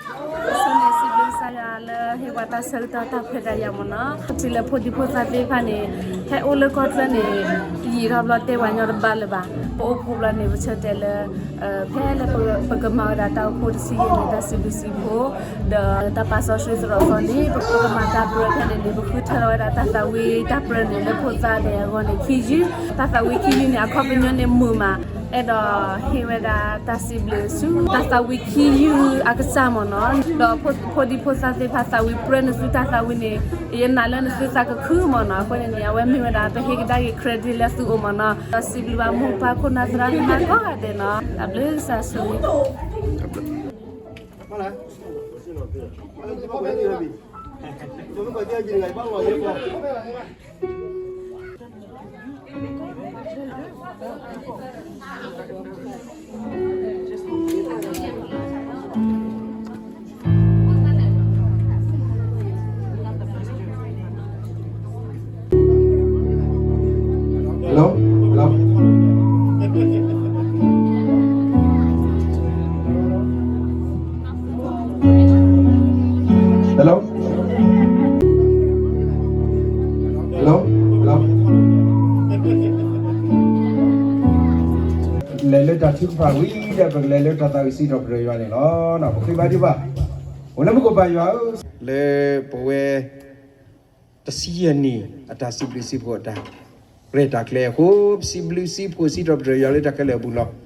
ဆိန့ၣ် စံးဘျုးကစၢ်ယွၤလၢဟ့ၣ်ပှၤတၢ်ဆၢကတီၢ်တၢ်ခွဲးတၢ်ယာ်မ့ၢ်နီၤ, ထံၣ်လၢဖိဒံဖိသၣ်သ့ၣ်တဖၣ်န့ၣ် ဟဲအိၣ်လၢကီၢ်ချၢန့ၣ် ယံာ်ထီၣ်ဘျီတဲပှၤညီတဘၣ်လၢၤဘၣ်. ပအိၣ်ဖှိၣ်ဘျီန့ၣ် ပဆၢတဲာ်လၢ ဖဲလၢပကမၤဝဲဒၣ်တၢ်အိၣ်ဖှိၣ်တဆံယဲၢ်န့ၣ် တၢ်စံးဘျုးစံးဖှိၣ် ဒီးတၢ်ပာ်စီဆှံသရိာ်သီန့ၣ် ပကမၤတၢ်ပြၢဖဲန့ၣ်န့ၣ် ပဃုထၢထီၣ်ဝဲဒၣ်တၢ်သးဝံၣ်တၢ်ပြၢန့ၣ် လၢဖိသၣ်ဒဲးအဂီၢ်န့ၣ် ခံယုၢ်, တၢ်သးဝံၣ်ခံယုၢ်န့ၣ် အခီပညီန့ၣ်မုာ်မး, အဲၣ်ဒိးဟ့ၣ်ဝဲဒၣ်တၢ်စံးဘျုးဆူ တၢ်သးဝံၣ်ခံယုၢ်အကစၢ်မ့ၢ်နီၤ, ဒီးဖိဒံဖိသၣ်သ့ၣ်တဖၣ်သးဝံၣ်ပြၢနသုတၢ်သးဝံၣ်န့ၣ် ယနာ်လၢနသုသးကခုမ့ၢ်နီၤ, အဃိန့ၣ်န့ၣ် အဝဲမ့ၢ်ဝဲဒၣ် ပဟ့ၣ်ကဒါက့ၤ credit လၢသုအိၣ်မ့ၢ်နီၤ, ဒီးစံးဘျုးဘၣ်မိၢ်ပၢ်ခိၣ်နၢ်သရၣ်သမါကိးဂၤဒဲးနီၤ, တၢ်ဘျုးကစၢ်ဆိၣ်ဂ့ၤ Hello? Hello? Hello? Hello? Hello? လဲၤလၢတၢ်ထုကဖၣ်ဝံၤဒီး ပကလဲၤလၢတၢ်သးဝံၣ်စံးထီၣ်ပတြၢၤယွၤန့ၣ်လီၤ. ပဃ့ဘါထုကဖၣ်, အိၣ်လၢမူခိၣ်ပၢ်ယွၤဧၢ, လၢပဝဲ တဆံယဲၢ်နံၣ် အတၢ်စံးဘျုးစံးဖှိၣ်အတၢ်ရဲၣ်တၢ်ကျဲၤအဃိ, ပစံးဘျုးစံးဖှိၣ်စံးထီၣ်ပတြၢၤယွၤလၢတၢ်ခဲလၢာ်အပူၤလီၤ.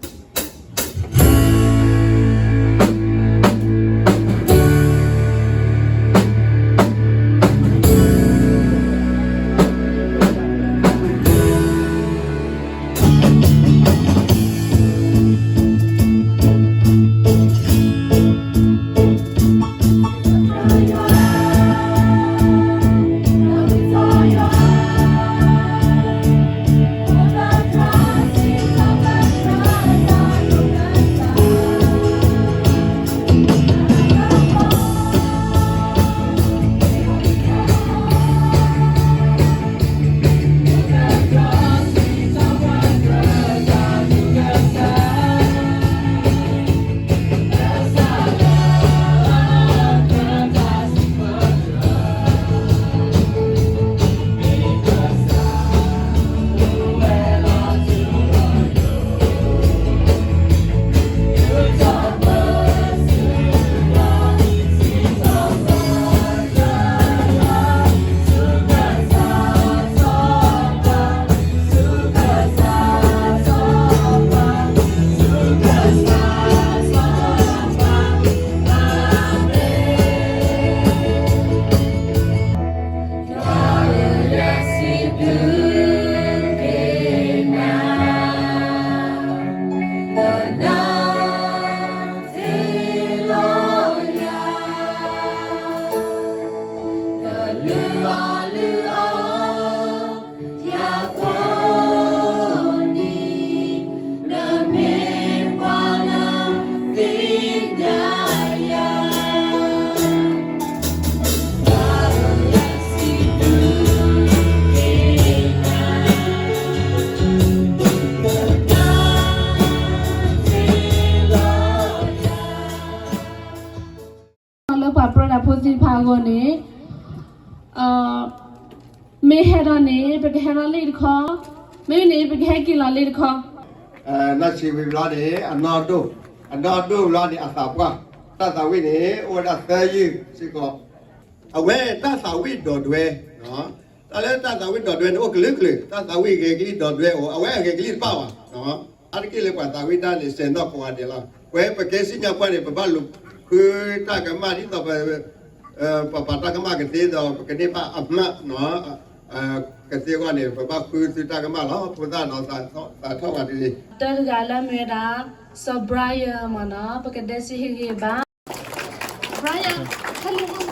လၢပှၤပြၢတၢ်ဖိသ့ၣ်တဖၣ်အဂီၢ်န့ၣ် မ့ၢ်ဟဲဒီးန့ၣ် ပကဟဲဒီးလ့ၣ်တခီ, မ့မ့ၢ်န့ၣ် ပကဟဲက့ၤလီၤလ့ၣ်တခီ. နၢ်ဆံးဝံၤဘျီန့ၣ် အနီၢ်ဒိၣ်, အနီၢ်ဒိၣ်ဘျီန့ၣ် အသးပှၢ်, တၢ်သးဝံၣ်န့ၣ် အိၣ်ဝဲဒၣ်သၢယုၢ်စ့ၢ်ကီး, အဝဲတၢ်သးဝံၣ်ဒီးဒွဲ, တၢ်လၢတၢ်သးဝံၣ်ဒီးဒွဲန့ၣ် အိၣ်ကလုာ်ကလုာ်, တၢ်သးဝံၣ်ဂဲၤကလံၣ်ဒီးဒွဲအိၣ်, အဝဲအဂဲၤကလံၣ်တဖၣ်ဘၣ်. အါတက့ၢ်လၢပှၤသးဝံၣ်တၢ်န့ၣ် စဲးနီၢ်ကိးဂၤဒဲးလီၤ. ဝဲပကဲစံၣ်ညီၣ်ကွီၢ်န့ၣ် ပဘၣ်လူၤဃုတၢ်ကမၣ်ဒ်သိး ပပာ်တၢ်ကမၣ်ကသ့ဒီး ပကန့ၢ်ဘၣ်အမှတ် ကသ့အဂီၢ်န့ၣ် ပဘၣ်ဃုသုတၢ်ကမၣ်လီၤ. ဖိသၣ်ဒီးသးထီၣ်ဂၤတဂ့ၤ. တၢတဂၤလၢမ့ၢ်ဝဲဒၣ် စီၤ Brian မ့ၢ်နီၤ, ပကဒဲစ့ဟ့ၣ်ဂံၢ်ဘါ Brian, hello.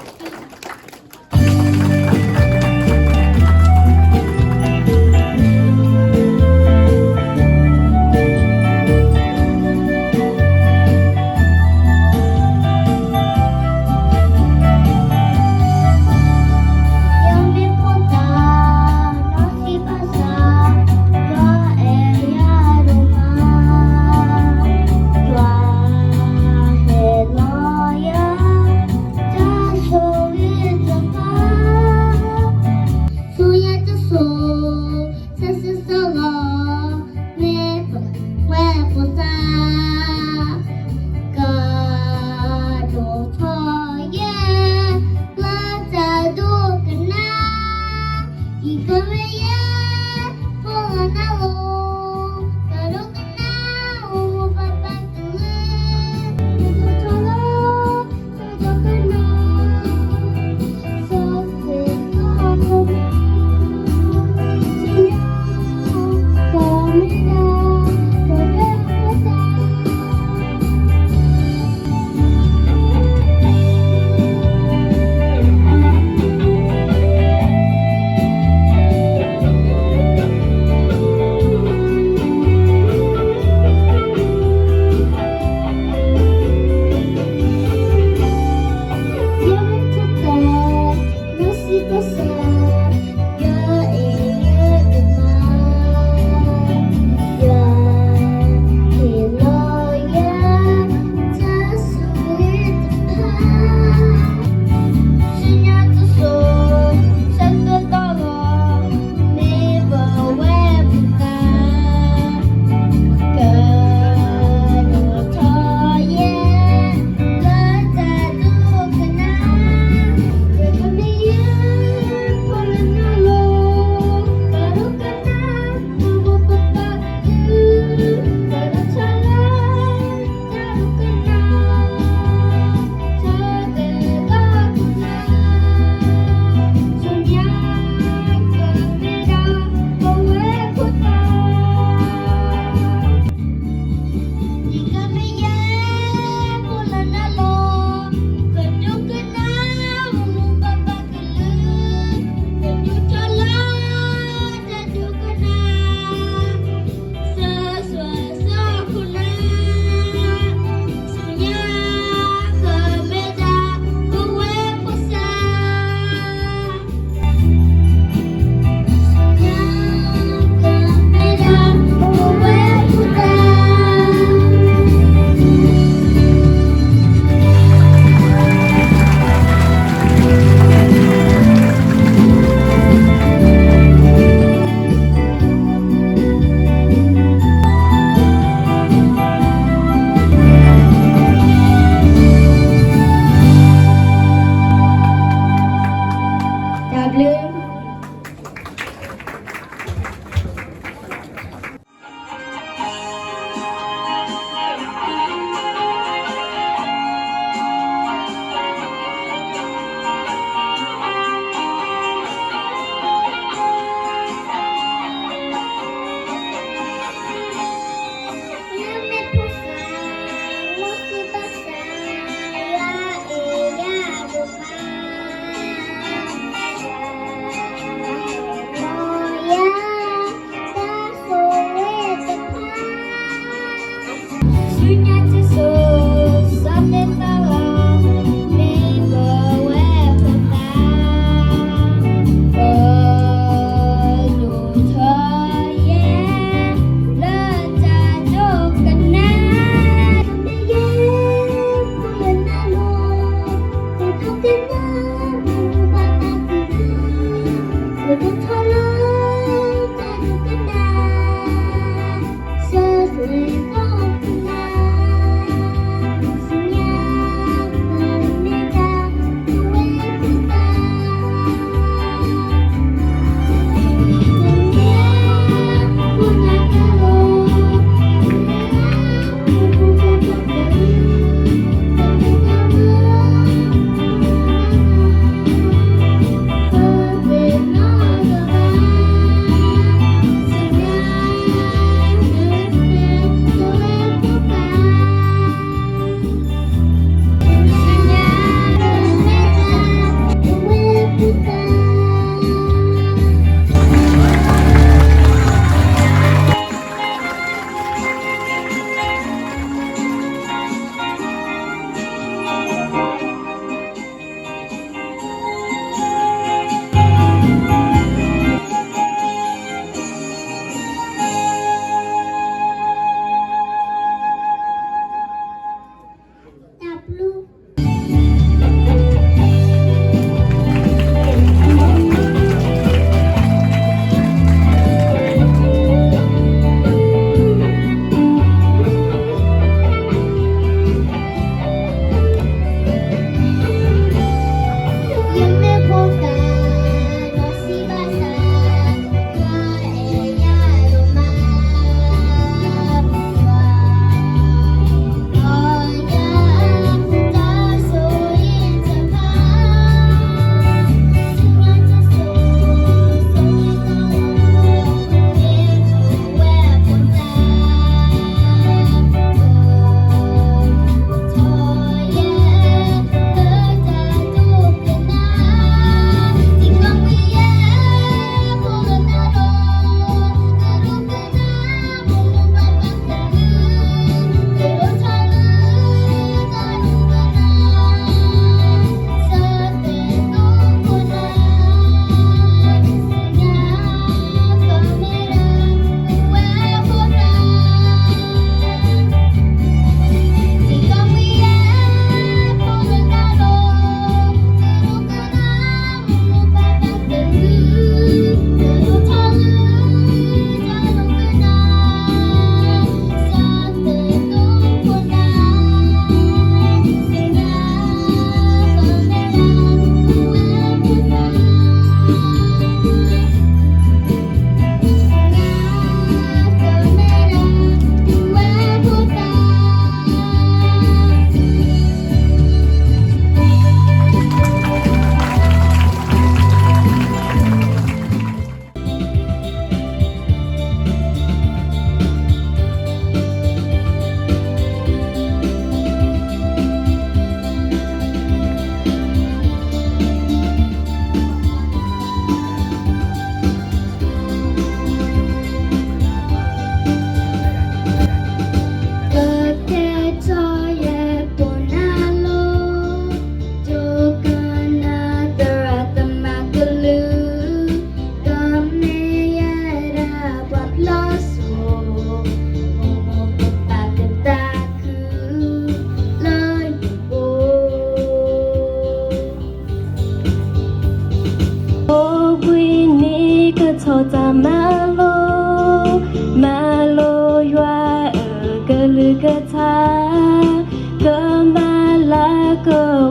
ကမၤလၤက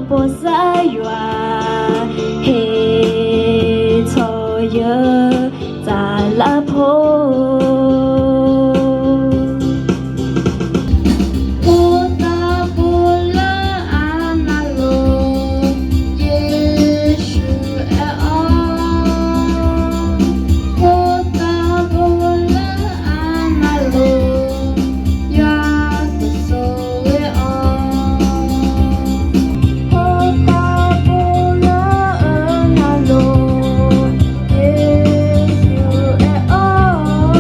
ပီၤစၢ်ယွၤ, ဟ့ၣ်ထီၣ်ယတၢ်လၤဖိ ဖိသၣ်ဖိလၢအနၢ်လိၤ, ယ့ၣ်ၡူးအဲၣ်အီၤ, ဖိသၣ်ဖိလၢအနၢ်လိၤ, ယွၤကဆိၣ်ဂ့ၤအီၤ, ဖိသၣ်ဖိလၢအနၢ်လိၤ, ယ့ၣ်ၡူးအဲၣ်အီၤ,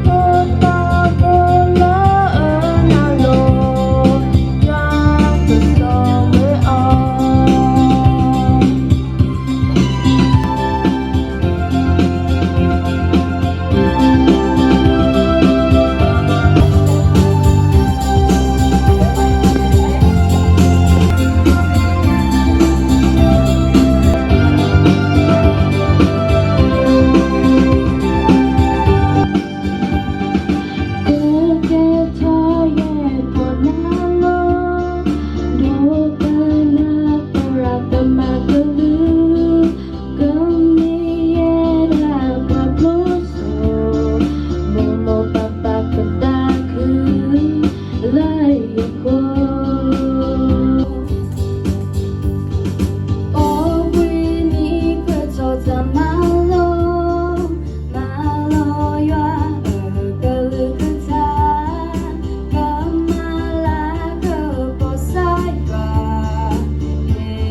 ဖိသၣ်ဖိလၢအနၢ်လိၤ, ယွၤကဆိၣ်ဂ့ၤအီၤ. ကကဲထီၣ်ယဲၢ်ပီၢ်နၤလီၤ, ဒီးကနၣ်သရၣ်သမါကလုၢ်, ကမ့ၢ်ယဲဒၣ်ပှၤဖျိစိ, မိၢ်မိၢ်ပၢ်ပၢ်ကသးခုလၢယဃိ အိၣ်ဘှံးနံၤခရံာ်ထီၣ်တၢ်မၤလိ, မၤလိယွၤအကလုၢ်ကထါ, ကမၤလၤကပီၤစၢ်ယွၤ, ဟ့ၣ်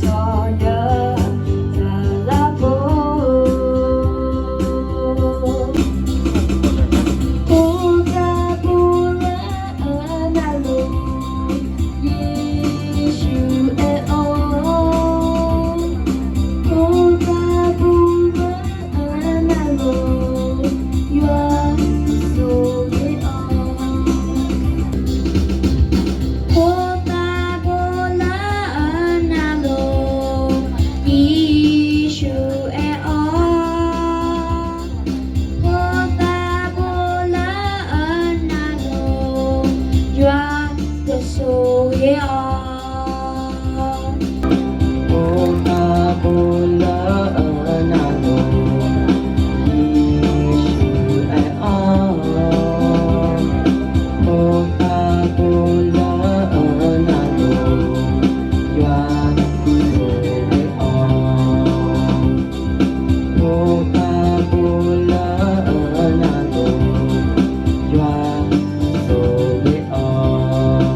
ထီၣ်ယတၢ်လၤဖိ ဖိသၣ်ဖိလၢအနၢ်လိၤ, ယ့ၣ်ၡူးအဲၣ်အီၤ, ဖိသၣ်ဖိလၢအနၢ်လိၤ, ယွၤဆိၣ်ဂ့ၤအီၤ. ဖိသၣ်ဖိလၢအနၢ်လိၤ, ယ့ၣ်ၡူးအဲၣ်အီၤ, ဖိသၣ်ဖိလၢအနၢ်လိၤ, ယွၤကဆိၣ်ဂ့ၤအီၤ. ဖိသၣ်ဖိလၢအနၢ်လိၤ, ယ့ၣ်ၡူးအဲၣ်အီၤ, ဖိသၣ်ဖိလၢအနၢ်လိၤ, ယွၤဆိၣ်ဂ့ၤအီၤ. ဖိသၣ်ဖိလၢအနၢ်လိၤ, ယွၤဆိၣ်ဂ့ၤအီၤ.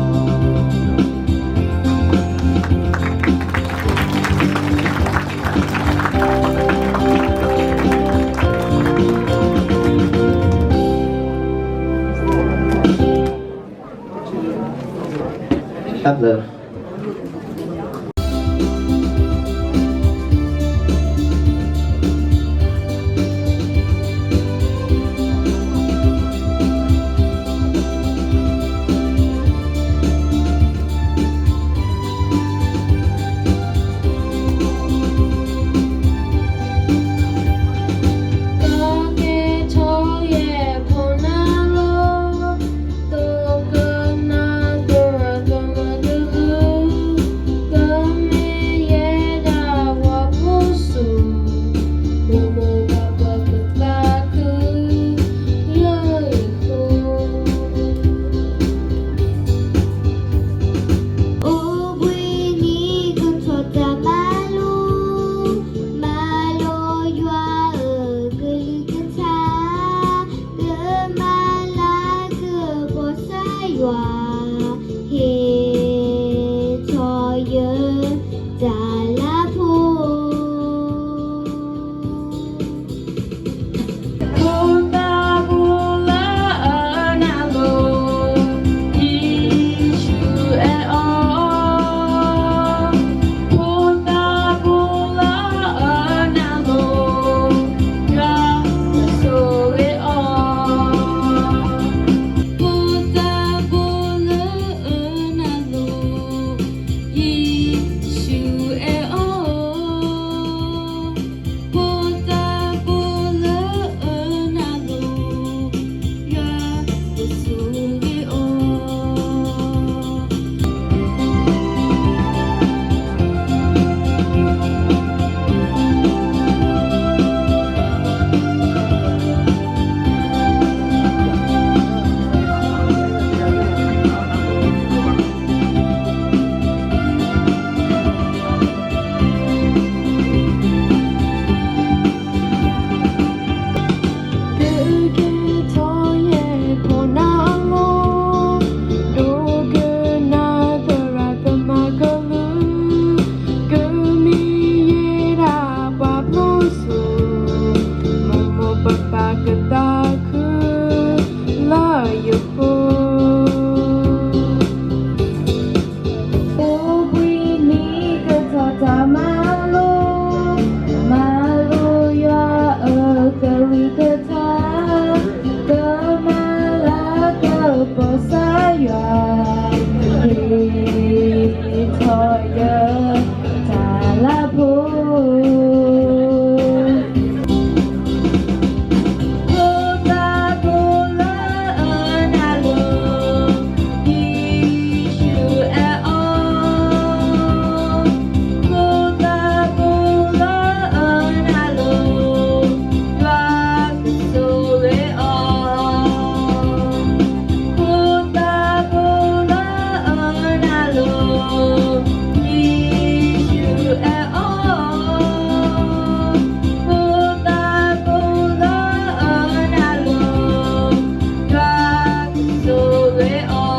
တၢ်ဘျုး ကကဲထီၣ်ယဲၢ်ပီၢ်နၤလီၤ, ဒီးကနၣ်သရၣ်သမါကလုၢ်, ကမ့ၢ်ယဲဒၣ်ပှၤဖျိစိ, မိၢ်မိၢ်ပၢ်ပၢ်ကသးခုလၢယဃိ အိၣ်ဘှံးနံၤခရံာ်ထီၣ်တၢ်မၤလိ, မၤလိယွၤအကလုၢ်ကထါ, ကမၤလၤကပီၤစၢ်ယွၤ, ဟ့ၣ်ထီၣ်ယတၢ်လၤဖိ ဖိသၣ်ဖိလၢအနၢ်လိၤ, ယ့ၣ်ၡူးအဲၣ်အီၤ, ဖိသၣ်ဖိလၢအနၢ်လိၤ, ယွၤဆိၣ်ဂ့ၤအီၤ, ဖိသၣ်ဖိ အိၣ်ဘှံးနံၤကထီၣ်တၢ်မၤလိ, မၤလိယွၤအကလုၢ်ကထါ, ကမၤလၤကပီၤစၢ်ယွၤ, ဟ့ၣ်ထီၣ်ယတၢ်လၤဖိ ဖိသၣ်ဖိလၢအနၢ်လိၤ, ယ့ၣ်ၡူးအဲၣ်အီၤ, ဖိသၣ်ဖိလၢအနၢ်လိၤ, ယွၤကဆိၣ်ဂ့ၤအီၤ, ဖိသၣ်ဖိလၢအနၢ်လိၤ, ယ့ၣ်ၡူးအဲၣ်အီၤ, ဖိသၣ်ဖိလၢအနၢ်လိၤ, ယွၤကဆိၣ်ဂ့ၤအီ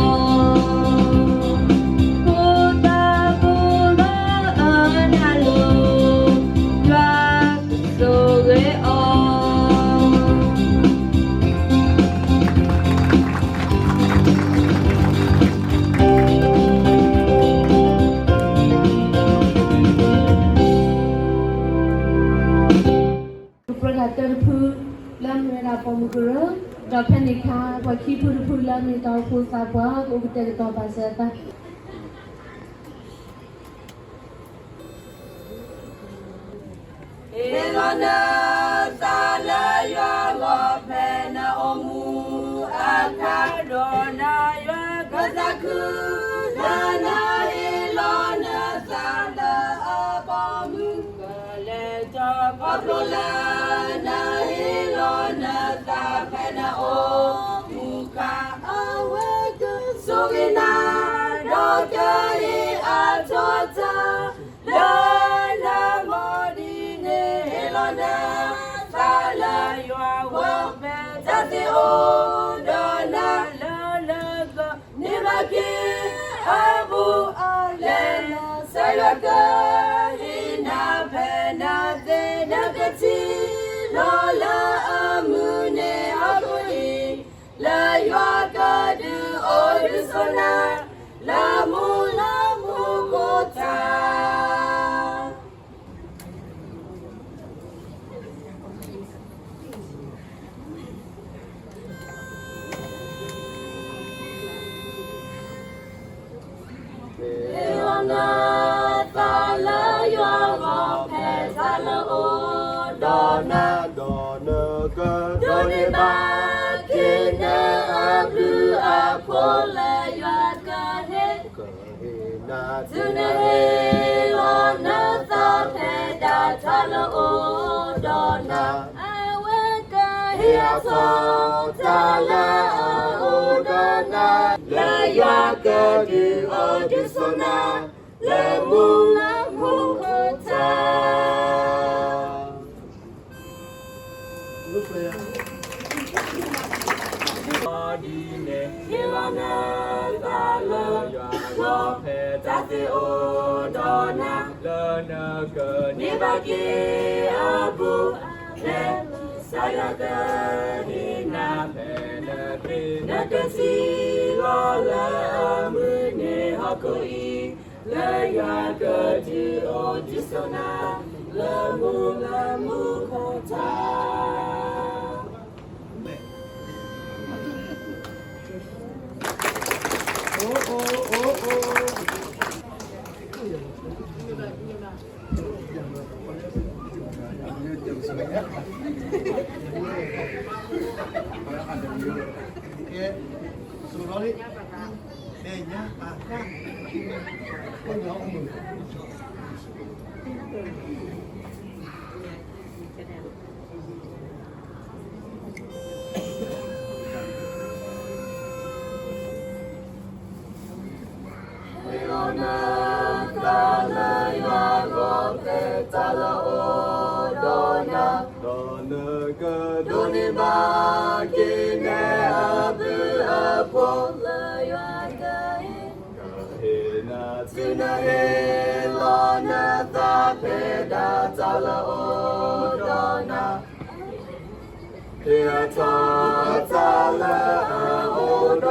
ၤ, ဖိသၣ်ဖိလၢအနၢ်လိၤ, ယွၤကဆိၣ်ဂ့ၤအီၤ. ကပြၢတၢ်တၢတဖု လၢမ့ၢ်ဝဲဒၣ်ပိာ်မုၣ်ကရၢ, ဒီးဖဲန့ၣ်အခါ ပှၤခံဖုတဖုလၢမ့ၢ်တၢ်အိၣ်ဖှိၣ်သးပှၢ် ကအိၣ်ကတဲာ်ကတီၤဘၣ်စၢၤအသး ဟ့ၣ်လီၤနသးလၢယွၤအဂီၢ် ဖဲနအိၣ်မူအခါ, ဒီးနယွၤကသးခု လၢနဟ့ၣ်လီၤနသးလၢအပိာ်မုၣ်ကလဲၤထီၣ် ခီဖျိလၢနဟ့ၣ်လီၤနသး ဖဲနအိၣ်မူအခါ, အဝဲကဆိၣ်ဂ့ၤနၤ ဒီးကဟ့ၣ်အါထီၣ်တၢ် လၢနမၤဒ်န့ၣ် ဟ့ၣ်လီၤနသးလၢယွၤအဂီၢ် ဖဲတၢ်သ့အိၣ်ဒီးနၤ လၢနကန့ၢ်ဘၣ်က့ၤအဘူးအလဲ ကစၢ်ယွၤကဟ့ၣ်နၤ ဖဲနသ့နကထံၣ်လီၤလၢအမုၢ်နံၤဟီၣ်ခိၣ်အံၤ လၢယွၤကဒုးအိၣ်ဒုးဆိးနၤ လၢမူလၢမူခိၣ်ထး ဟ့ၣ်လီၤနသးလၢယွၤအဂီၢ် ဖဲတၢ်လၢအအိၣ်ဒီးနၤ ဒီးနကဒိးန့ၢ်ဘၣ်က့ၤ နအဘျုးအဖှိၣ်လၢယွၤကဟ့ၣ် ကဟ့ၣ်နၤ တုၤနဟ့ၣ်လီၤနသး ဖဲဒၣ်တၢ်လၢအအိၣ်ဒီးနၤ အဝဲကဟ့ၣ်အါထီၣ်တၢ်လၢအအိၣ်ဒီးနၤ လၢယွၤကဒုးအိၣ်ဒုးဆိးနၤ လၢမူလၢမူခိၣ်ထး ဒ်န့ၣ် ဟ့ၣ်လီၤနသးလၢယွၤအဂီၢ် ဖဲတၢ်သ့အိၣ်ဒီးနၤ လၢနကန့ၢ်ဘၣ်က့ၤအဘူး ဖဲကစၢ်ယွၤကဟ့ၣ်နၤ ဖဲနသ့နကထံၣ်လီၤလၢအမုၢ်နံၤဟီၣ်ခိၣ်အံၤ လၢယွၤကဒုးအိၣ်ဒုးဆိးနၤ လၢမူလၢမူခိၣ်ထး ဟ့ၣ်လီၤနသးလၢယွၤအဂီၢ် ဖဲတၢ်လၢအအိၣ်ဒီးနၤ ဒီးနကဒိးန့ၢ်ဘၣ်က့ၤ နအဘျုးအဖှိၣ်လၢယွၤကဟ့ၣ် ကဟ့ၣ်နၤ တုၤနဟ့ၣ်လီၤနသး ဖဲဒၣ်တၢ်လၢအအိၣ်ဒီးနၤ ဟ့ၣ်အါထီၣ်တၢ်လၢအအိၣ်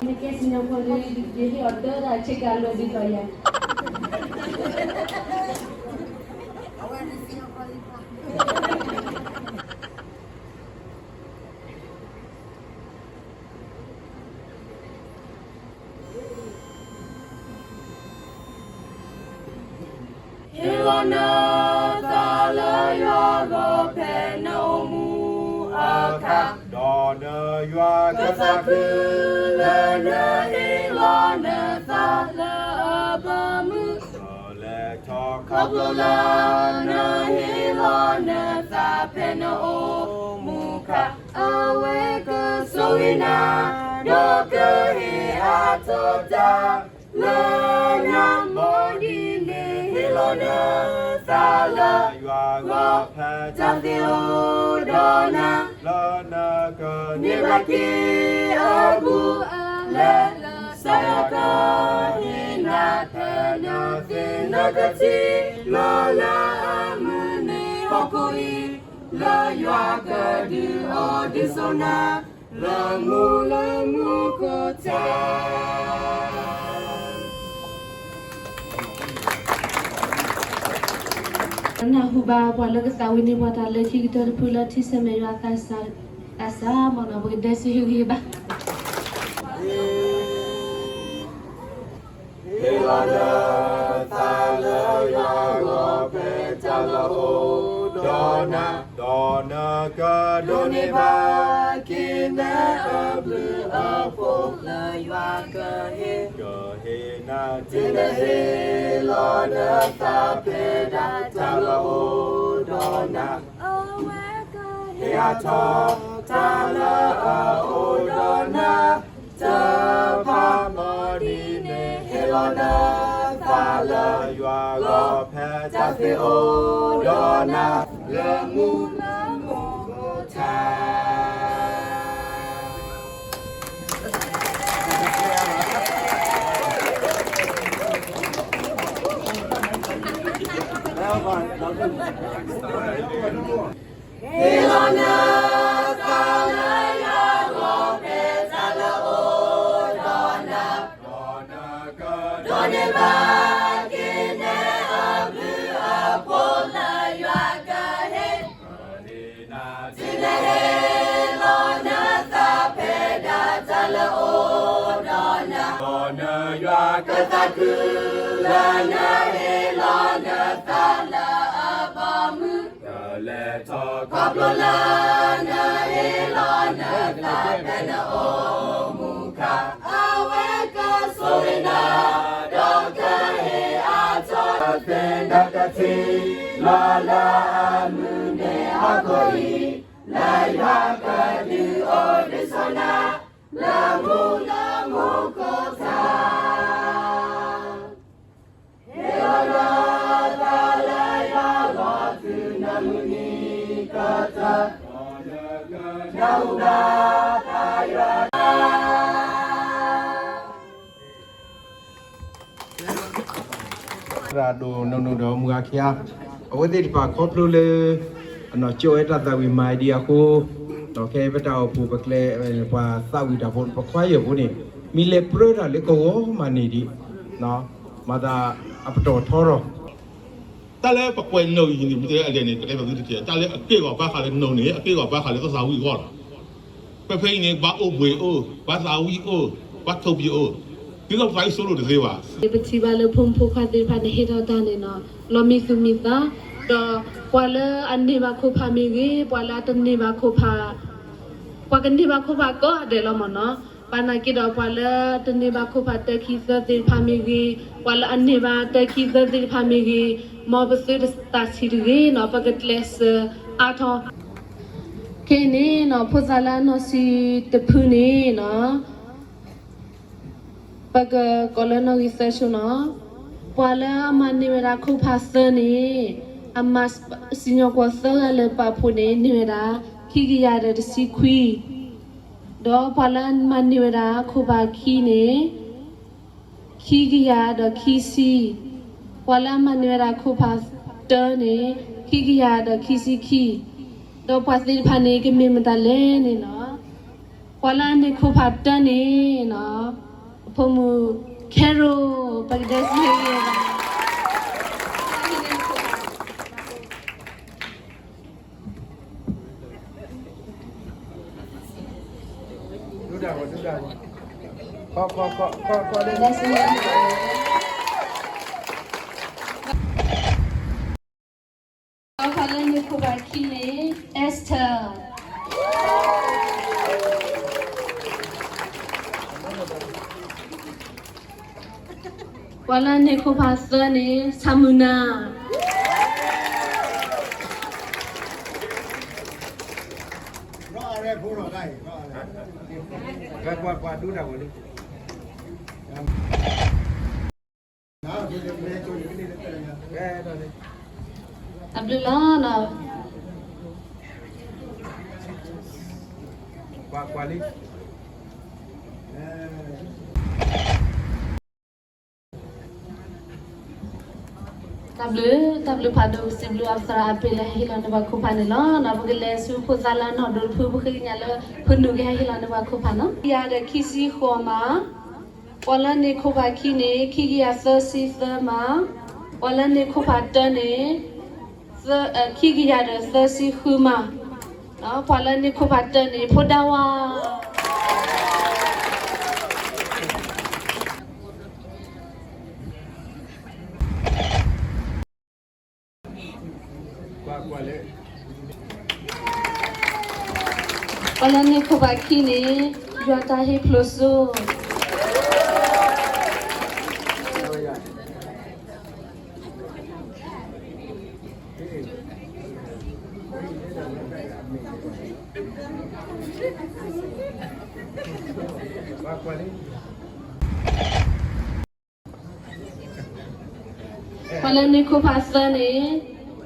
နကဲစံၣ်ညီၣ်ကွီၢ်ဒီး ယဟ့ၣ်အီၤတၢ်တၢ်ဆ့ကၤလၢာ်ဒ်သိးယၤ ဟ့ၣ်လီၤနသးလၢယွၤအဂီၢ်ဖဲနအိၣ်မူအခါ, ဒီးနယွၤကသးခုလၢနဟ့ၣ်လီၤနသးလၢအဘီအမုၢ်, ခီဖျိလၢနဟ့ၣ်လီၤနသးဖဲနအိၣ်မူအခါ, အဝဲကဆိၣ်ဂ့ၤနၤ, ဒီးကဟ့ၣ်အါထီၣ်တၢ် လၢနၤ မ်ဒ်န့ၣ် ဟ့ၣ်လီၤနသးလၢယွၤအဂီၢ်ဖဲတၢ်သ့အိၣ်ဒီးနၤ, လၢနကန့ၢ်ဘၣ်က့ၤအဘူးအလဲ, လၢကစၢ်ယွၤကဟ့ၣ်နၤ ဖဲနသ့နကထံၣ်လီၤလၢအမုၢ်နံၤဟီၣ်ခိၣ်အံၤ, လၢယွၤကဒုးအိၣ်ဒုးဆိးနၤ လၢမူလၢမူခိၣ်ထါ. နၢ်ဟူဘၣ်ပှၤလၢကသးဝံၣ်န့ၢ်ပှၤတၢ်လၢခံကတၢၢ်တဖုလၢထံဆၢၣ်မဲာ်ယွၤသးစၢ်, သးစၢ်မ့ၢ်နီၤ ပကဒဲစံးဟ့ၣ်ဂံၢ်ဘါ ဟ့ၣ်လီၤနသးလၢယွၤအဂီၢ်ဖဲတၢ်လၢအအိၣ်ဒီးနၤ, ဒီးနကဒိးန့ၢ်ဘၣ်က့ၤနအဘျုးအဖှိၣ်လၢယွၤကဟ့ၣ်, ကဟ့ၣ်နၤ တုၤနဟ့ၣ်လီၤနသးဖဲဒၣ်တၢ်လၢအအိၣ်ဒီးနၤ, အဝဲကဟ့ၣ်အါထီၣ်တၢ်လၢအအိၣ်ဒီးနၤ တဖၣ် မ်ဒ်န့ၣ် ဟ့ၣ်လီၤနသးလၢယွၤအဂီၢ်ဖဲတၢ်သ့အိၣ်ဒီးနၤ လၢမူလၢမူခိၣ်ထါ. ဟ့ၣ်လီၤနသးလၢယွၤအဂီၢ်ဖဲတၢ်လၢအအိၣ်ဒီးနၤ, ဒီးနကဒိးန့ၢ်ဘၣ်က့ၤနအဘျုးအဖှိၣ်လၢယွၤကဟ့ၣ် တုၤနဟ့ၣ်လီၤနသးဖဲဒၣ်တၢ်လၢအအိၣ်ဒီးနၤ, ဒီးနယွၤကသးခုလၢနဟ့ၣ်လီၤနသးလၢအဘီအမုၢ်, ကလဲၤထီၣ်ခီဖျိလၢနဟ့ၣ်လီၤနသးဖဲနအိၣ်မူအခါ, အဝဲကဆိၣ်ဂ့ၤနၤ, ဒီးကဟ့ၣ်အါထီၣ် သ့နကထံၣ်လီၤလၢအမုၢ်နံၤဟီၣ်ခိၣ်အံၤ, လၢယွၤကဒုးအိၣ်ဒုးဆိးနၤ လၢမူလၢမူခိၣ်ထါ. ဟ့ၣ်လီၤနသးလၢယွၤအဂီၢ် တုၤနမုၢ်နံၤကတၢၢ်, နၢ်ဟူဘၣ်သးယွၤ သရၣ်ဒိၣ်နီၢ်နီၢ်ဒီးမုၢ်ဂၤခံဂၤ, အဝဲသ့ၣ်တဖၣ်ခီဖျိလၢ အနီၢ်ကၠီဝဲတၢ်သးဝံၣ်မၤဒံးအဃိ, ဒီးခဲအံၤပတၢ်အိၣ်ဖှိၣ်ပကျဲ ပှၤသးဝံၣ်တၢ်ဖိ ပခွါယဲၢ်ဖိန့ၣ် မ့ၢ်လဲၤပြၢတၢ်လၢကဝီၤမးန့ၣ်ဒံး, မၤသးအပတီၢ်ထီထီၣ် တၢ်လၢပကွဲးနီၣ်အံၤန့ၣ် မ့ၢ်တဲအလဲၣ်န့ၣ် ပတဲပသုတကဲ တၢ်လၢအက့ၢ်ဂီၤဘၣ်ဃးလၢနီၣ်န့ၣ် အက့ၢ်ဂီၤဘၣ်ဃးလၢပသးဝံၣ်အဂီၢ်လီၤ. ဖဲဖဲအံၤန့ၣ် ပှၤအိၣ်ဘှံးအိၣ်, ပှၤသးဝံၣ်အိၣ်, ပှၤထိၣ်ဖံးအိၣ်, ဒ်သိးပသးဝံၣ်ဆိလိာ်တသ့ဘၣ်. ပထံၣ်ဘၣ်လၢဖိမုၣ်ဖိခွါသ့ၣ်တဖၣ်န့ၣ် ဟ့ၣ်ထီၣ်တၢ်န့ၣ်နီၤ လီၤမံသူၣ်မံသး, ဒီးပှၤလၢအန့ၢ်ဘၣ်ခိၣ်ဖးမ့ၢ်ဂ့ၤ, ပှၤလၢအတန့ၢ်ဘၣ်ခိၣ်ဖး ပှၤကန့ၢ်ဘၣ်ခိၣ်ဖးကိးဂၤဒဲးလီၤမ့ၢ်နီၤ. ဘၣ်နာ်က့ဒီး ပှၤလၢတန့ၢ်ဘၣ်ခိၣ်ဖးတၢခံသၢသ့ၣ်တဖၣ်မ့ၢ်ဂ့ၤ, ပှၤလၢအန့ၢ်ဘၣ်တၢခံသၢသ့ၣ်တဖၣ်မ့ၢ်ဂ့ၤ, မ်ပသုတသးဆံးတဂ့ၤနီၤ, ပကကျဲးစၢးအါထီၣ်. ခဲအံၤန့ၣ်နီၤ ဖိသၣ်လၢအနီၢ်ဆံးတဖုန့ၣ်နီၤ ပကကိးလၢနီၣ်ဂံၢ်သၢဆိနီၤ. ပှၤလၢအမၤန့ၢ်ဝဲဒၣ်ခိၣ်ဖးသၢန့ၣ် အမၤစံၣ်ညီၣ်ကွီၢ်သၢဂၤလၢပာ်ဖှိၣ်န့ၣ် န့ၢ်ဝဲဒၣ် ခံကယၤဒီးတဆံခွံ, ဒီးပှၤလၢအမၤန့ၢ်ဝဲဒၣ်ခိၣ်ဖးခံန့ၣ် ခံကယၤဒီးခံဆံ, ပှၤလၢအမၤန့ၢ်ဝဲဒၣ်ခိၣ်ဖးတၢန့ၣ် ခံကယၤဒီးခံဆံခံ, ဒီးပှၤသ့ၣ်တဖၣ်န့ၣ် ကမ့ၢ်မတၤလဲၣ်န့ၣ်နီၤ. ပှၤလၢအန့ၢ်ခိၣ်ဖးတၢန့ၣ်နီၤ ဖိမုၣ် Carol ပကဒဲစံဟ့ၣ်ဂံၢ်ဘါ ဒုၣ်ဒါဝဲ ဒုၣ်ဒါဝဲ ခီခီခီခီခီလၢ ဒဲစံဟ့ၣ်ဂံၢ်ဘါ ပှၤလၢန့ၢ်ခိၣ်ဖးခံန့ၣ် Esther. ပှၤလၢန့ၢ်ခိၣ်ဖးသၢန့ၣ် Samuna. တၢ်ဘျုးလီၤ. တၢ်ဘျုး တၢ်ဘျုးဖးဒိၣ် စံးဘျုးအသရၣ်အပ့ၤလၢဟဲဟ့ၣ်လီၤန့ၢ်ပှၤခိၣ်ဖးန့ၣ်လီၤ. ဒီးပကလဲၤဆူဖိသၣ်လၢနီၢ်ဒိတဖု ပဃ့ကညးလၢ ဖုနုာ်ကဟဲဟ့ၣ်လီၤန့ၢ်ပှၤခိၣ်ဖးနီၤ. ခံကယၤဒီးခံဆံဃိးမး, ပှၤလၢန့ၢ်ခိၣ်ဖးခံန့ၣ် ခံကယၤသၢဆံသၢမး, ပှၤလၢန့ၢ်ခိၣ်ဖးတၢန့ၣ် ခံကယၤဒီးသၢဆံဃုမး, ပှၤလၢန့ၢ်ခိၣ်ဖးတၢန့ၣ် ဖိဒၣ်ဝါ ပှၤလၢန့ၢ်ခိၣ်ဖးခံန့ၣ် ယွၤတၢ်ဟ့ၣ်ဖျိစိ ပှၤလၢန့ၢ်ခိၣ်ဖးသၢန့ၣ်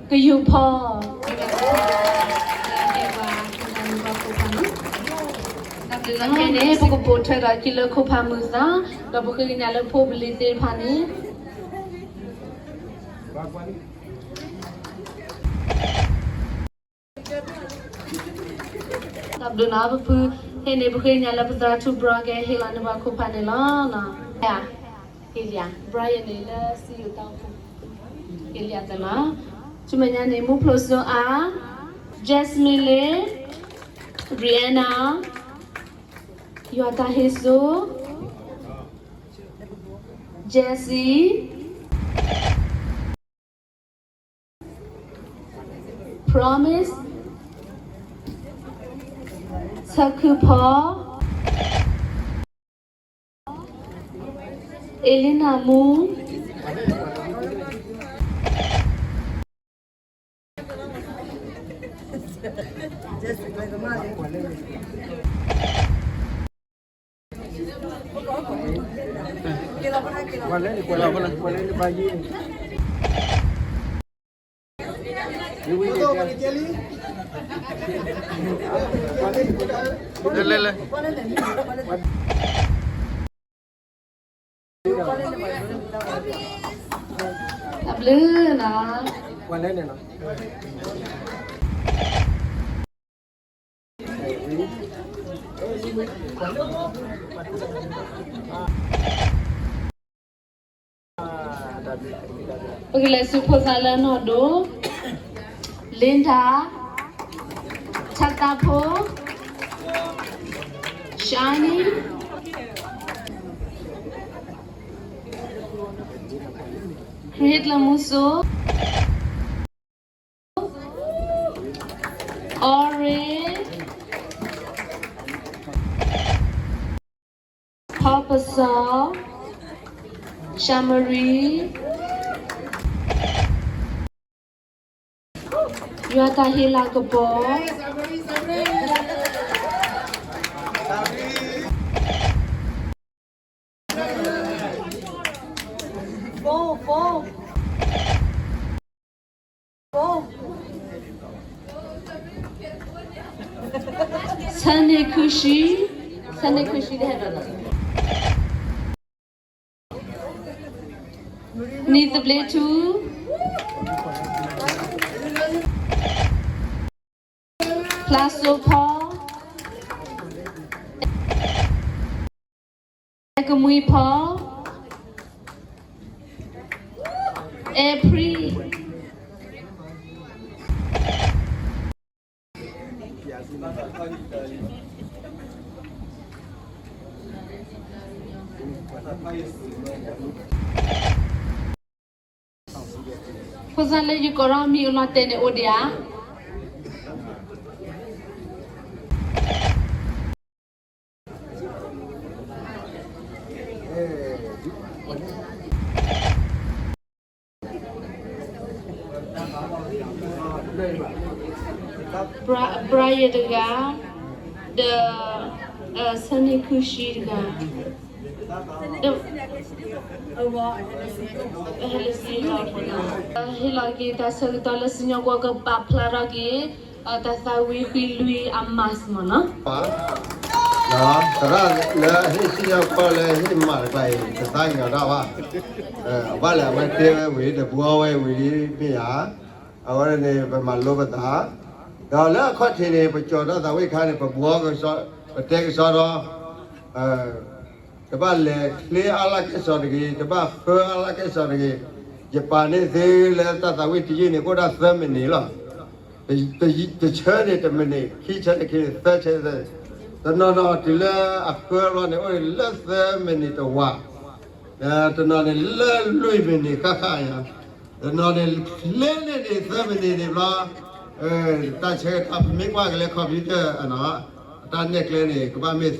ကယူၢ်ဖီ တၢ်ဘျုးလီၤ. ခဲအံၤန့ၣ် ပကပိာ်ထွဲဒီးခံလၢခိၣ်ဖးမုာ်သး, ဒီးပဃ့ကညးလၢဖိပလံၤသ့ၣ်တဖၣ်န့ၣ် တၢ်ဘျုးနီၤ ပဖု, ခဲအံၤန့ၣ် ပဃ့ကညးလၢပသရၣ်ထူဘြီကဟဲဟ့ၣ်လီၤန့ၢ်ပှၤခိၣ်ဖးန့ၣ်လီၤ. ဟ့ၣ်လံ, ဘြီယဲန့ၣ်လၢစံယိၤတၢ်အိၣ်ဖှိၣ်, ဟ့ၣ်လံအသးနီၤ. ဆူမဲာ်ညါန့ၣ် မူဖျိစိအါ, Jasmine လ့, Brianna, ယွၤတၢ်ဟ့ၣ်စိ, Jessie, Promise, ဆၢခုဖီ, Elena မူ လဲၤလဲၤလဲၤ တၢ်ဘျုးနီၤ ပကလဲၤဆူဖိသၣ်လၢနီၢ်ဒိၣ်, Linda, ထၢသးဖိ, Shiny, ခရံာ်ဟ့ၣ်ကျၢၢ်မူစိ Orange, ဖီပစီ, Shamari, ယွၤတၢ်ဟ့ၣ်လၤကပီၤ ဆၢန့ၢ်ခုၣ်ဆံ, ဆၢန့ၢ်ခုၣ်ဆံ နံၣ်သဘျ့ထူ, ဖျါစိဖီ, အဲကမွံ ဝံဖီ, အဲဖရံ, ဖိသၣ်လၢယကိးထီၣ်မံၤအလီၤတဲာ်န့ၣ်အိၣ်ဒံးဧါ. ဘြၤယဲၣ်တဂၤ, ဒီး ဆၢန့ၢ်ခုၣ်ဆှံတဂၤ, ဒီး ဟဲလၢစံလီၤ, ဟ့ၣ်လီၤက့ၤတၢ်ဆၢကတီၢ်လၢစံၣ်ညီၣ်ကွီၢ်ကပာ်ဖျါထီၣ်က့ၤ တၢ်သးဝံၣ်ဃံလွံၢ်အမးမးနီၤ. သရၣ်လၢအဟ့ၣ်စံၣ်ညီၣ်ကွီၢ်လၢဟ့ၣ်မးတကျါအံၤ တသးကညီၤတၢ်ဘၣ်. အဘၣ်လဲၣ် အဝဲတဲဝဲဝံၤ တဘှီဝဲဝံၤမ့ၢ်ဧါ. အဝဲန့ၣ် ပမၤလိပသး, ဒီးလၢအခီၣ်ထံးန့ၣ် ပကၠီၤတၢ်သးဝံၣ်ခါန့ၣ် ပဘှီကစီ, ပတဲကစီဒီး တဘၣ်လဲၤချ့အါလၢကဲၣ်စီၤတဂ့ၤ, တဘၣ်ဃၢအါလၢကဲၣ်စီၤတဂ့ၤ. ယပာ်န့ၢ်သုလၢတၢ်သးဝံၣ်တယုၢ်န့ၣ် ကအိၣ်ဒၣ်သၢမံးနံးလီၤ. တဆၢန့ၣ်တမံးနံး, ခံဆၢန့ၣ်ခံ, သၢဆၢ, တနီၤနီၤတုၤလၢအဃၢလီၤန့ၣ် အိၣ်လၢသၢမံးနံးတဝာ်, တနီၤန့ၣ်လၢလွံၢ်မံးနံးဃၣ်ဃၣ်ယါ, တနီၤန့ၣ် လၢန့ၣ်န့ၣ် သၢမံးနံးန့ၣ်ဘျီ, တၢ်ဆၢကတီၢ် ပမ့ၢ်ကွၢ်က့ၤလၢ computer အတၢ်နဲၣ်ကျဲန့ၣ် ကဘၣ်မ့ၢ်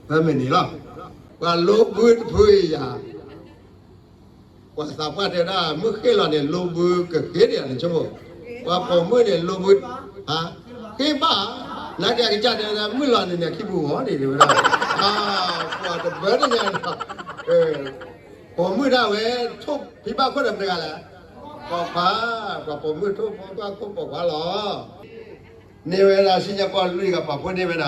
သၢမံးနံးလီၤ. ပှၤလိဘုတဖုအံၤယၤ, ပှၤသးပှၢ်တဲဒၣ် မုၢ်ဃ့ၢ်လီၤန့ၣ် လိဘုကဃ့ဒံးဧါန့ၣ်ဆိကမိၣ်, ပှၤပိာ်မုၣ်န့ၣ် လိဘု ဟါ, ဃ့ဘၣ်, နာ်က့အကစၢ်တဲဝဲဒၣ် မုၢ်လီၤန့ၣ်န့ၣ် ခံပူၤဂီၤန့ၣ် တဲဝဲဒၣ်, ပှၤတဘၢတညါဒီး ပိာ်မုၣ်ဒၣ်ဝဲ ထိၣ်ဖံးဘၣ်ခိၣ်ဒီးမတၤတဂၤလဲၣ်, ပိာ်ခွါ, ပှၤပိာ်မုၣ်ထိၣ်ဖံးဘၣ်ခိၣ်ပိာ်ခွါလီၤ. န့ၢ်ဝဲဒၣ်စံၣ်ညီၣ်ကွီၢ်လွံၢ်ဂၤ ပာ်ဖှိၣ်န့ၢ်ဝဲဒၣ်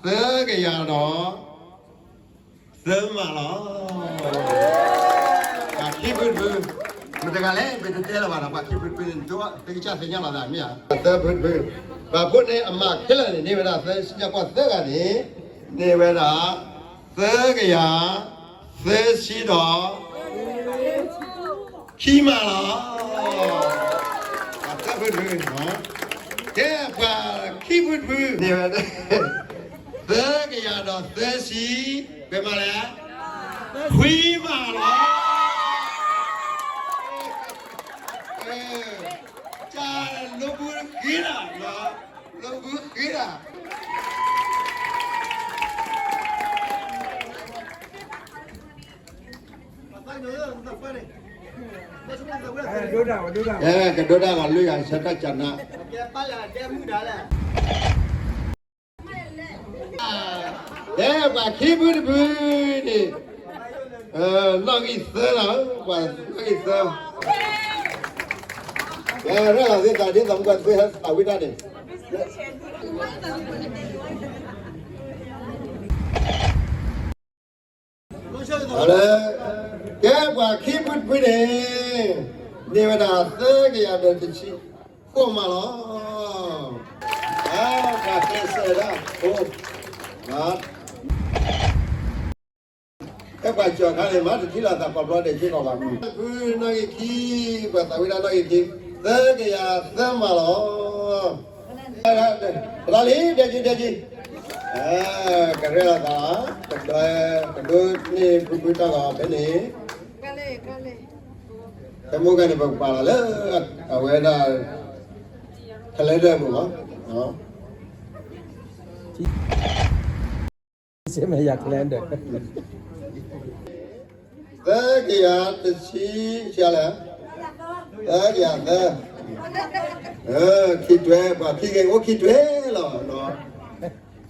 သၢကယၤဒီး သၢမးလီၤ. ပှၤခံဖုတဖု, မတၤတဂၤလဲၣ် ပတတဲလၢၤဘၣ်ဒီး ပှၤခံဖုတဖုန့ၣ် သုကစၢ်သ့ၣ်ညါလီၤသးမ့ၢ်ဧါ. သၢဖုတဖု, ပာ်ဖှိၣ်န့ၢ်အမးခဲလၢာ်န့ၣ် န့ၢ်ဝဲဒၣ်သၢ, စံၣ်ညီၣ်ကွီၢ်သၢဂၤန့ၣ် န့ၢ်ဝဲဒၣ် သၢကယၤ သၢဆံဒီး ခံမးလီၤ. ပှၤသၢဖုတဖု, ကဲပှၤခံဖုတဖုန့ၣ်ဝဲ သၢကယၤဒီးသၢဆံ, ပမၤလဲၣ်, ခွံမးလီၤ. ကၢ်လိဘုဃ့ဒၣ်, လိဘုဃ့ဒၣ်. ကဒိၣ်တၢ်ဂီၤလွံၢ်ဂၤ ဆၢတၢ်ကနၣ်, ကဲပှၤခံဖုတဖုန့ၣ်, နီၣ်ဂံၢ်သၢလီၤ, ပှၤနီၣ်ဂံၢ်သၢ, ကဲရဲၣ်လီၤသုသးဒ်သိးမုၢ်ကီၢ်တဖုဟဲသးဝံၣ်တၢ်န့ၣ် လၢ ကဲပှၤခံဖုတဖုန့ၣ် န့ၢ်ဝဲဒၣ်သၢကယၤဒီးတဆံဃိးမးလီၤ. ပှၤကျဲးစၢးဒၣ်ဖိ, ကဲပှၤကၠီၤခါန့ၣ် မၤတထံၣ်လိာ်သးကိးဘျီဒဲးက့ၤကီးဘၣ်မုၢ်, ဖုနီၣ်ဂံၢ်ခံ, ပှၤသးဝံၣ်တၢ်နီၣ်ဂံၢ်ခံ, သၢကယၤသၢမးလီၤ. လီၤလံ ဒဲက့ၤ ဒဲက့ၤ, ကရဲၣ်လိာ်သး, ကဒိ, ကဒိးန့ၢ်ဖုဖုတၢ်ဂီၤဖဲန့ၣ်, ဖဲမိၢ်ဂၤန့ၣ် ပကပာ်လီၤလၢ အဝဲဒၣ် calendar ပူၤလီၤ. ဆ့မ့ၢ်ယၤ calendar သၢကယၤတဆံ, ဆံးလဲၣ်, သၢကယၤသၢ, ခံတွဲ, ပှၤခံဂ့ၤအိၣ်ခံတွဲလီၤ.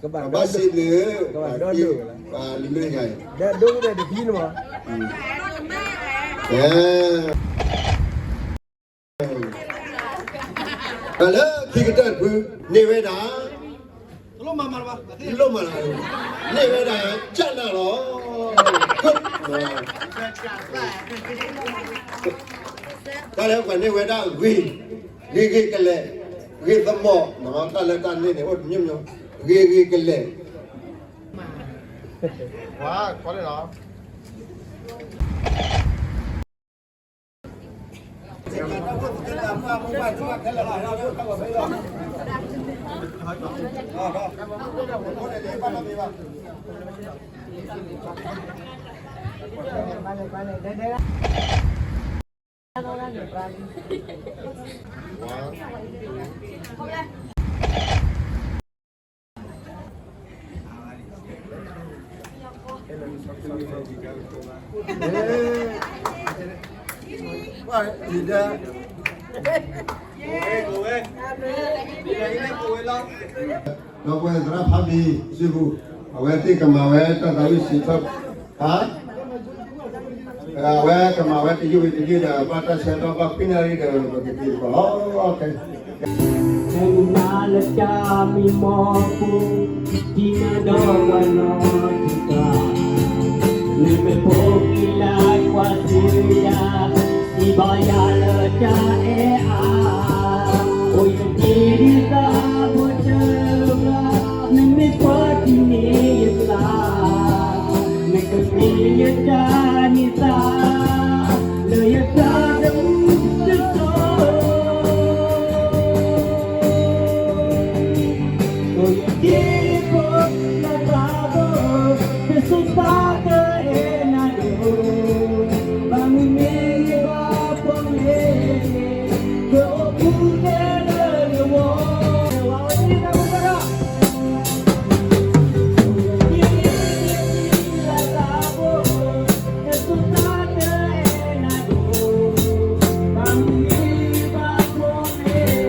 ကဘၣ်စံးနုာ်, ပှၤလွံၢ်ဂၤအံၤ, ဒ်ဒိၣ်ကတၢၢ်တဖံန့ၣ်မး, တၢ်လၢခံကတၢၢ်တဖု, န့ၢ်ဝဲဒၣ်, လိၣ်မး, န့ၢ်ဝဲဒၣ်ကနၣ်လီၤ. တၢ်လၢပှၤန့ၢ်ဝဲဒၣ်ဂ့ၤ, ဂ့ၤဂ့ၤကလဲာ်, ဂ့ၤသမီၣ်, တၢ်လၢတၢ်န့ၢ်န့ၣ် အိၣ်တမျိုးမျိုး, ဂ့ၤဂ့ၤကလဲာ်, ဝါ, ခီလ့လီၤ. ဒီပုၢ်ဝဲၢ်သရၣ်ဖးဘံ စုပူၤ, အဝဲသ့ၣ်ကမၤဝဲတၢ်သးဝံၣ်စံးထီၣ်, ဟါ, အဝဲကမၤဝဲတယုၢ်ဝံၤတယုၢ်ဒီး ဘၣ်တၢ်ဆၢကတီၢ်ဘၣ်ခွံနၣ်ရံၣ်ဒီး ပကက့ၤကီးလီၤ. ဖဲမုၢ်နၤလၢတၢ်မံမီၢ်ပူၤ, ဒ်နၤဒီးပှၤနီၢ်ကစၢ်, နမ့ၢ်ဖိကံလၢကွၢ်စၢၤယၤ, စံးဘၣ်ယၤလၢတၢ်အဲၣ်အါ, အိၣ်ယတ့ဒ်သးဖိတဂၤ, နမ့ၢ်ပှၤတုၤန့ၢ်ယသး, နကမ့ၢ်ယတၢ်န့ၢ်သါ, လၢယသးတမုၢ်တစိၤ အိၣ်ယတ့ဖိလၢသးဘိ, တစိၤသးကအဲၣ်နၤဒိၣ်, ဘၣ်မနုၤမ့ၢ်ယဘၣ်ဖိန့ၣ်, ကအိၣ်မူထဲလၢယဂီၢ်, ဝၤအိၣ်တ့သးဖိတဂၤ တၢ်ဘျုးနၤလၢအဂ့ၤကိးဂၤဒဲး.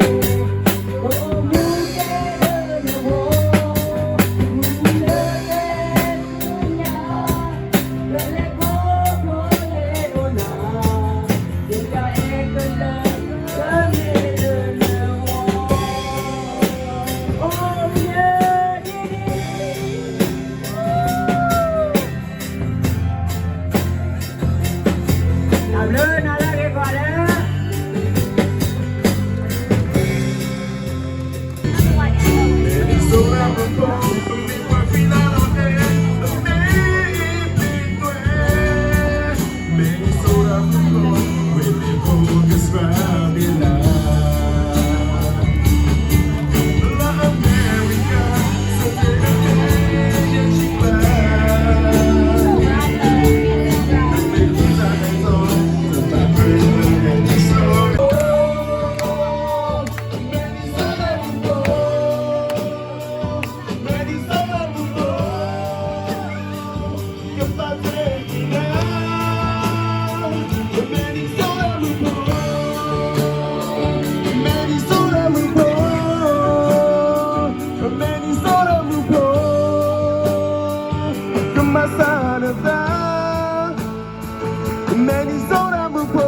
Minnesota မုၣ်ဖိ,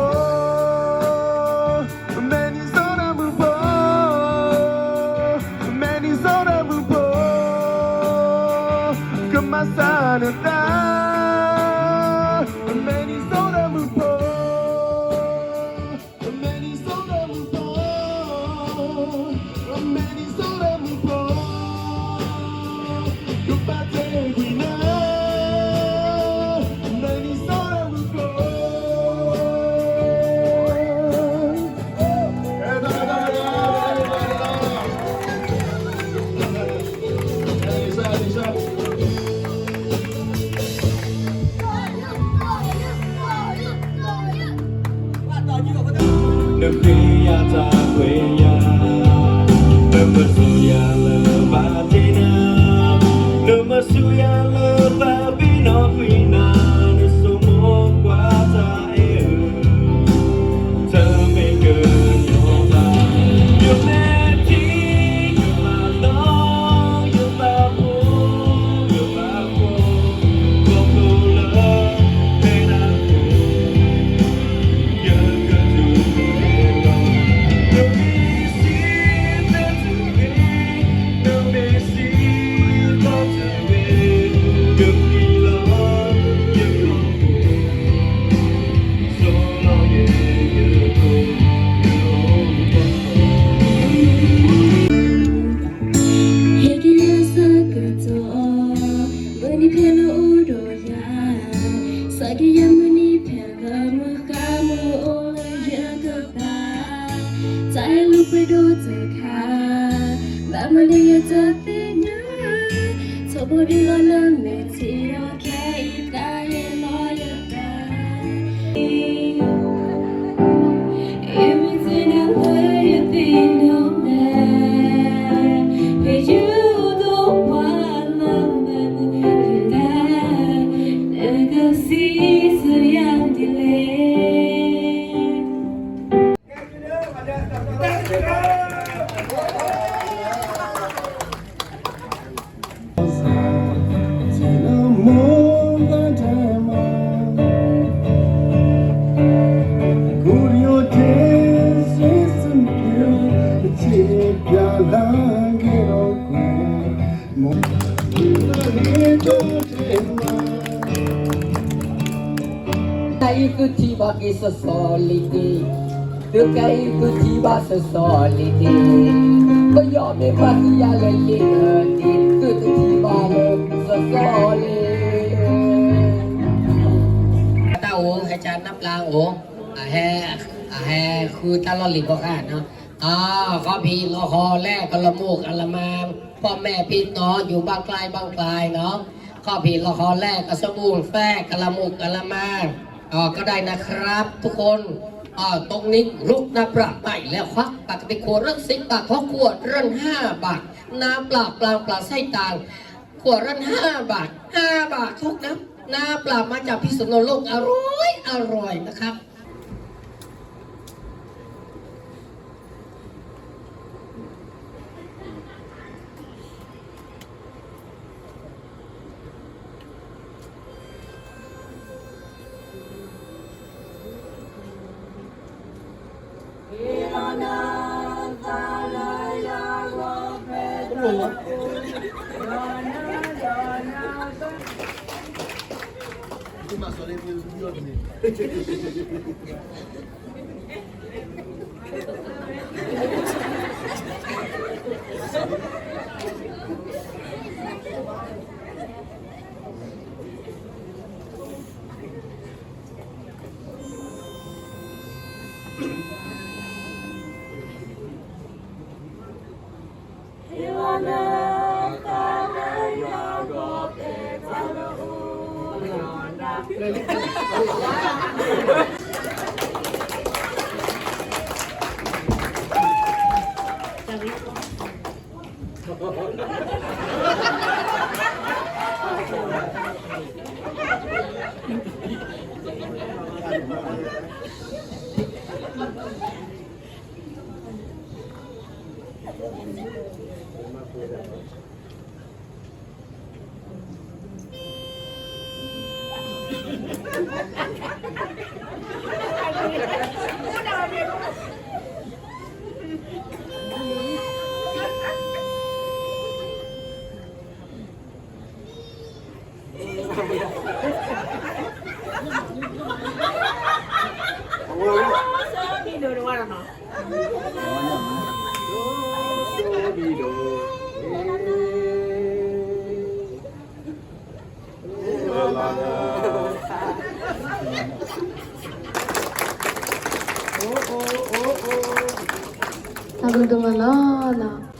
Minnesota မုၣ်ဖိ, Minnesota မုၣ်ဖိ, ကမၤစၢ်နသး, Minnesota မုၣ်ဖိ, Minnesota မုၣ်ဖိ, Minnesota မုၣ်ဖိ နဃ့ယၤတၢ်ခွဲးယာ်, ပပစိာ် အမနုၤယတသ့ၣ်ညါ, ဆိကမိၣ်ဒ်လီၤနမဲာ်ထံဒီးခဲအံၤတၢ်ဟ့ၣ်လီၤယသး, အမ့ၢ်သ့ၣ်ညါလၢယသ့ၣ်ညါမဲာ်, ဖဲယိၤဒိၣ်ပှၤလၢမဲာ်မုာ်ယတၢ်, နကစံးဆၢယၤဒ်လဲၣ်. Ka i tu ti ba ki so so li ti. Tu ka i tu ti ba so so li ti. Ko yo me ba ti ya le li ti. Tu tu ti ba le so so li. တၢ်အိၣ် ဟဲကနၢ်ပျၢ်အိၣ်, အဟဲ, အဟဲဃုတၢ်လီၢ်လံၤဘီဃၣ်နီၤ. အ, ခီၣ်ဖံးလီၤဃီၤလဲၣ် ကလမူၣ်ကလမါ, พ่อแม่พี่น้องอยู่บ้านไกลบ้านไกลเนาะ, ခီၣ်ဖံးလီၤဃီၤလဲၣ် ကစၢၢ်ဘူၣ်သဲၣ် ကလမူၣ်ကလမါ, ก็ได้นะครับทุกคน. ตรงนี้ลดน้ำปลาใหม่แล้วครับ ปกติขวดละสิบบาท ขอขวดละห้าบาท น้ำปลาปลาปลาไส้ต่าง ขวดละห้าบาท ห้าบาทเท่านั้น น้ำปลามาจากพิษณุโลก อร่อย อร่อยนะครับ. တၢ်ဘျုးဒိၣ်မးလီၤနီၤ.